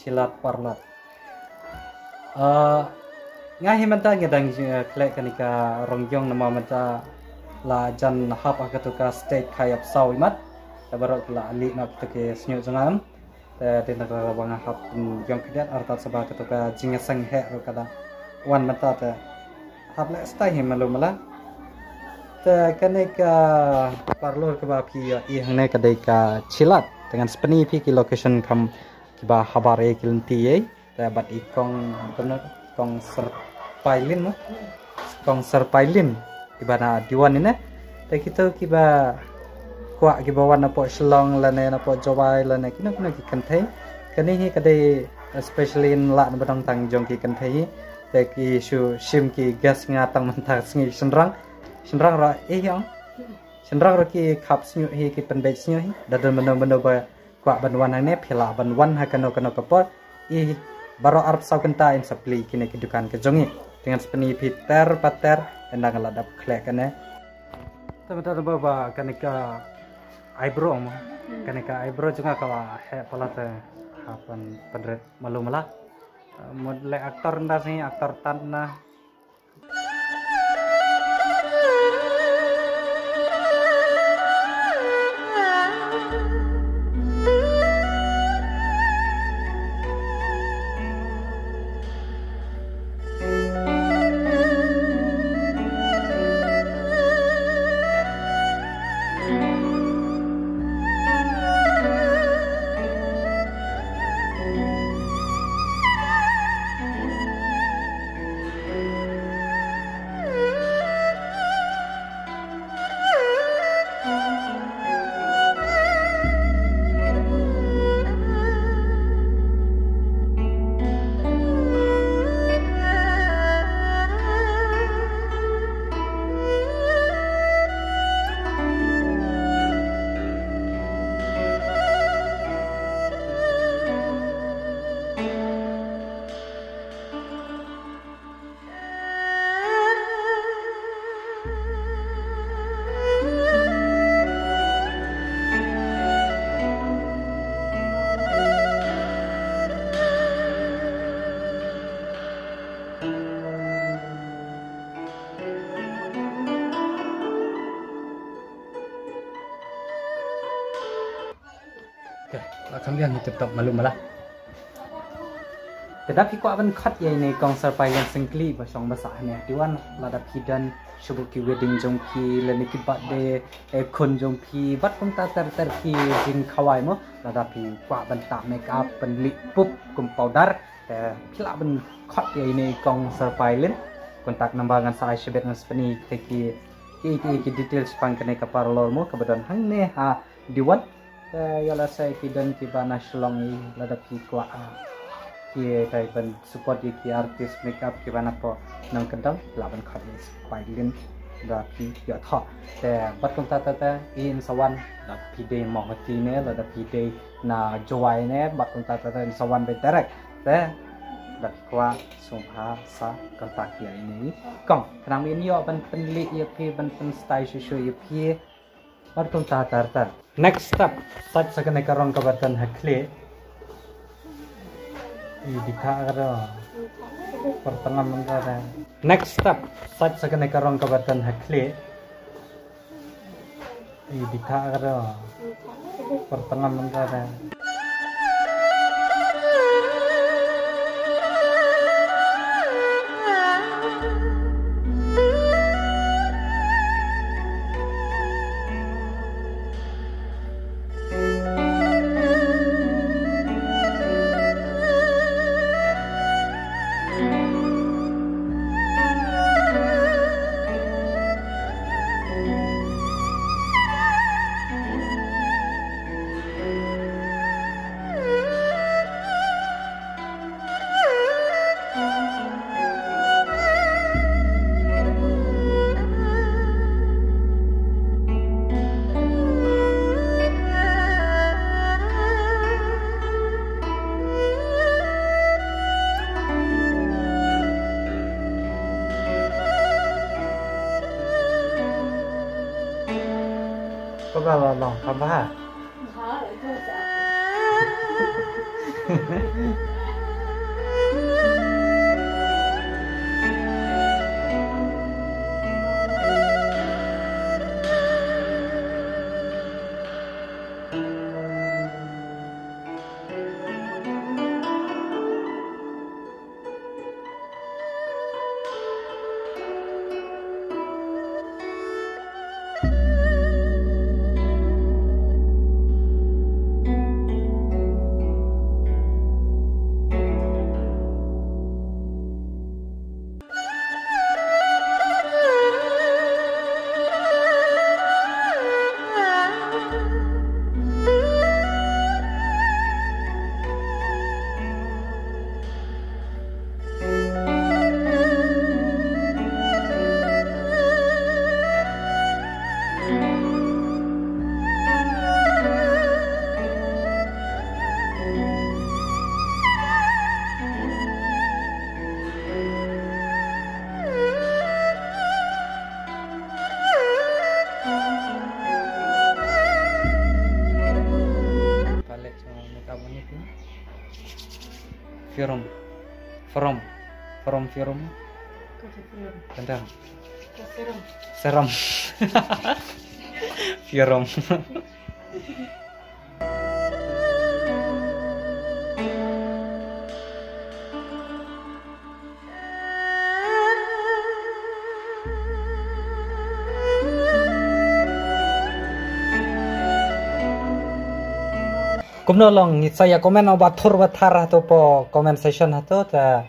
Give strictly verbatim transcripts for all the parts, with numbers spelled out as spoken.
Chilat parlor. Ah, nga hi mynta nga dang, eh, khleh kane ka rong ïong namar mynta la jan hap ha kato ka stage khaïap saw imat. Te baroh ki la lih noh kito ki shñiuh jong nga. Te dei na ka ba nga hap, mm, ïong khyndiat artat saba kato ka jingïaseng heh ruh ka da wan mynta te hap leh stai hi malu mala. Te kane ka parlor kaba phi ïohi hangne ka dei ka Chilat. Te ngan sa pyni phi ki location kham kiba habar ïa ki lynti ïa. Te bad i kong, kumno, kong Sir Pailin mo. Kong Sir Pailin kiba na Diwan ine. Te kito kiba kwah kiba wan napoh Shillong lane napoh Jowai lane kino kino ki kynthei. Kane hi ka dei especially na la na ba dang tang jong ki kynthei hi. Te ki shu shim ki guest nga tang mynta sngi shynrang. Shynrang ruh hi ong. Shynrang ruh ki khap shñiuh hi, ki pynbeit shñiuh hi. Da don mano mano ba kwah ban wan hangne phi lah ban wan ha kano kano ka por. I baroh arphew saw kynta in sa plie kine ki dukan ka jong i. Te ngan sa pyni phi ter pa ter ynda nga la dep khleh kane. Te mynta ba ba kane ka eyebrow mo. Kane ka eyebrow jong nga ka la heh palat te hap ban pynrit malu mala. Mut leh actor ynda sngi actor tan na. Okay, la kham biang hi tip top malu mala. Te da phi kwah ban khot ïa ine i kong Sir Pailin Syngkli ba shong ba sah hangne ha Diwan, lada phi don shuh ki wedding jong phi lane ki birthday, eh, khun jong phi bad kumta ter ter ki jingkhawai mo, lada phi kwah ban tap make up ban lih pup kum powder, te phi lah ban khot ïa ine i kong Sir Pailin. Contact number ngan sa ai shibit, ngan sa pyni te ki ki ki ki details shaphang kane ka parlor mo kaba don hangne ha Diwan. Te ïa lehse ki don kiba na Shillong i, lada phi kwah, ah, ki dei ban support ïa ki artist makeup kiba napoh nongkyndong, lah ban khot ïa i Sir Pailin da phi ïoh thoh. Te bad kumta te te in sa wan, lada phi dei Mawhati ne, lada phi dei na Jowai ne, bad kumta te te in sa wan beit direct. Te da phi kwah sngewbha sa contact ïa ine i kong. Khnang ba in ïoh ban pynlih ïa phi, ban pynstai shuh shuh ïa phi. Bad kumta ter ter. Next step, sait sa kane ka rong kaba don ha khlieh. I dikha ka do. Por tangam mynta da. Next step, sait sa kane ka rong kaba don ha khlieh. I dikha ka do. Por tangam mynta da. Kaba la long kaba. Firom. From. From Firom. Kata. Serum. Firom. Kumno long, ngi sa ïa comment, o ba thur ba thar hato po comment section hato, ta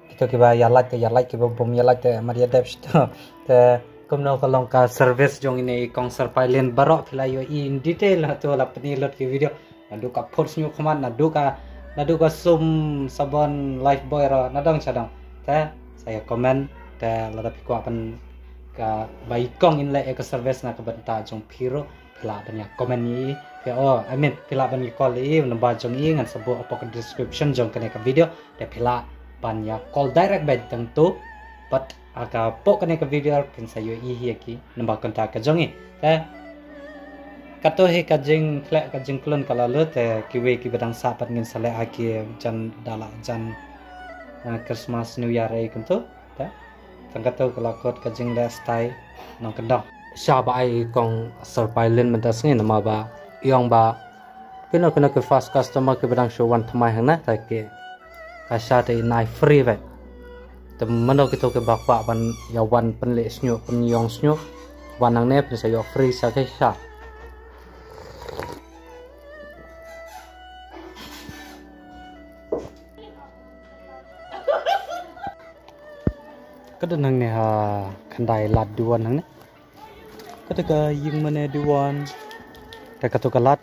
kito kiba ïa like te ïa like, kiba bym ïa like te mar ïa dep shito. Te kumno ka long ka service jong ine i kong Sir Pailin, baroh phi la ïohi in detail hato la pyni lut ki video. Naduh ka phut sñiuh khmat, naduh ka, naduh ka sum sabon Lifebuoy ruh, nadong shadong. Te sa ïa comment, te lada phi kwah ban ka ba i kong in leh ïa ka service na ka bynta jong phi ruh, phi lah ban ïa comment ïa i, phi, oh, I mean, phi lah ban ïa call ïa i, number jong i ngan sa buh hapoh ka description jong kane ka video, te phi lah ban ïa call direct beit tang tu, bad ha ka pok kane ka video phin sa ïohi ïa ki number contact ka jong i. Te kato hi ka jingkhleh ka jingklun ka la lut, te kiwei kiba dang sah pat ngin sa leh ha ki jan da la jan, eh, Christmas, New Year ei kumto. Te tang kato ka la kut ka jingleh style nongkyndong. Sha ba ai i kong Sir Pailin mynta sngi namar ba i ong ba kino kino ki first customer kiba dang shu wan thymmai hangne, te ki, ka sha te i nai free beit. Te mano kito kiba kwah ban ïa wan pynleh sñiuh, pynïong sñiuh, wan nangne phin sa ïoh free sha ki sha. Ka don hangne ha khyndai lad duwan hangne. Kata ka ïing mane duwan. Te kato ka lad.